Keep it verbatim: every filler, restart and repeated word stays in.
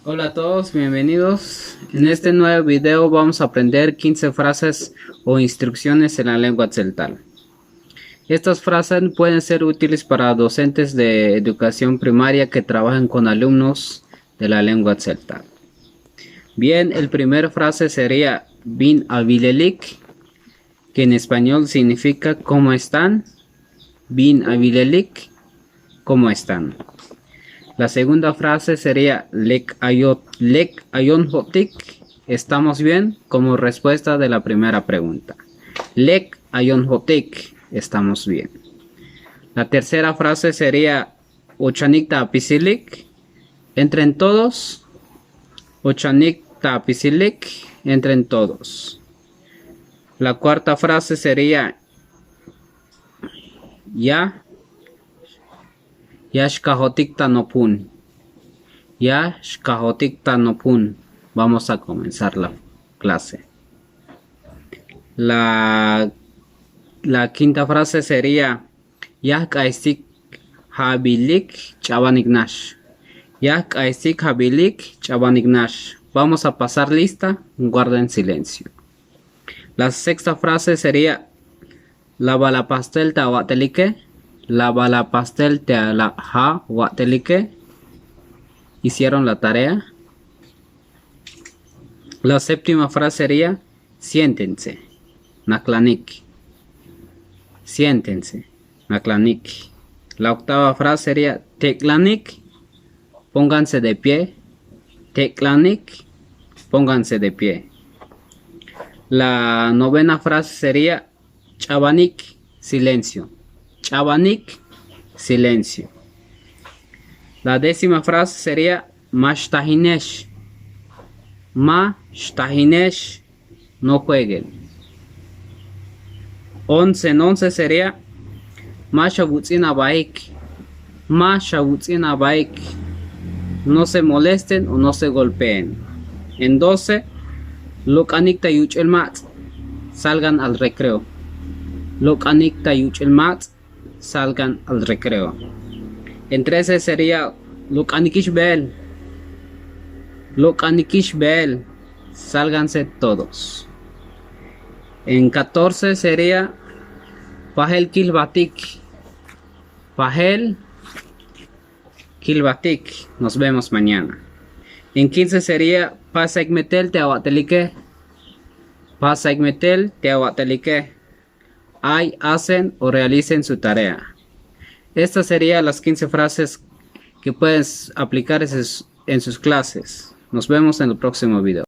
Hola a todos, bienvenidos. En este nuevo video vamos a aprender quince frases o instrucciones en la lengua tzeltal. Estas frases pueden ser útiles para docentes de educación primaria que trabajan con alumnos de la lengua tzeltal. Bien, el primer frase sería bin awilelik, que en español significa ¿cómo están? Bin awilelik, ¿cómo están? La segunda frase sería lek ayot, lek ayon jotik, ¿estamos bien? Como respuesta de la primera pregunta. Lek ayon jotik, ¿estamos bien? La tercera frase sería ochanik ta apisilik, entren todos. Ochanik ta apisilik, entren todos. La cuarta frase sería ya, ya xkajotik ta nopun. Ya xkajotik ta nopun. Vamos a comenzar la clase. La, la quinta frase sería ya jk'aysik jabilik ch'abanik nax. Ya jk'aysik jabilik ch'abanik nax. Vamos a pasar lista, guarden silencio. La sexta frase sería la bal apastel te awa'telike. La bal apastel te awa'telike. ¿Hicieron la tarea? La séptima frase sería siéntense. Naklanik. Siéntense. Naklanik. La octava frase sería tek'lanik. Pónganse de pie. Tek'lanik. Pónganse de pie. La novena frase sería ch'abanik, silencio. Ch'abanik, silencio. La décima frase sería ma xtajinex. Ma xtajinex, no jueguen. Once en once sería ma xawutz'in abaik. Ma xawutz'in abaik. No se molesten o no se golpeen. En doce, lok'anik ta yuch'el mats', salgan al recreo. Lok'anik ta yuch'el mats', salgan al recreo. En trece sería lok'anikix beel. Lok'anikix beel, sálganse todos. En catorce sería pajel kilbatik. Pajel kilbatik. Nos vemos mañana. En quince sería pasaik metel te awa'telike. Pasaik metel te awa'telike. Ay, hacen o realicen su tarea. Estas serían las quince frases que puedes aplicar en sus, en sus clases. Nos vemos en el próximo video.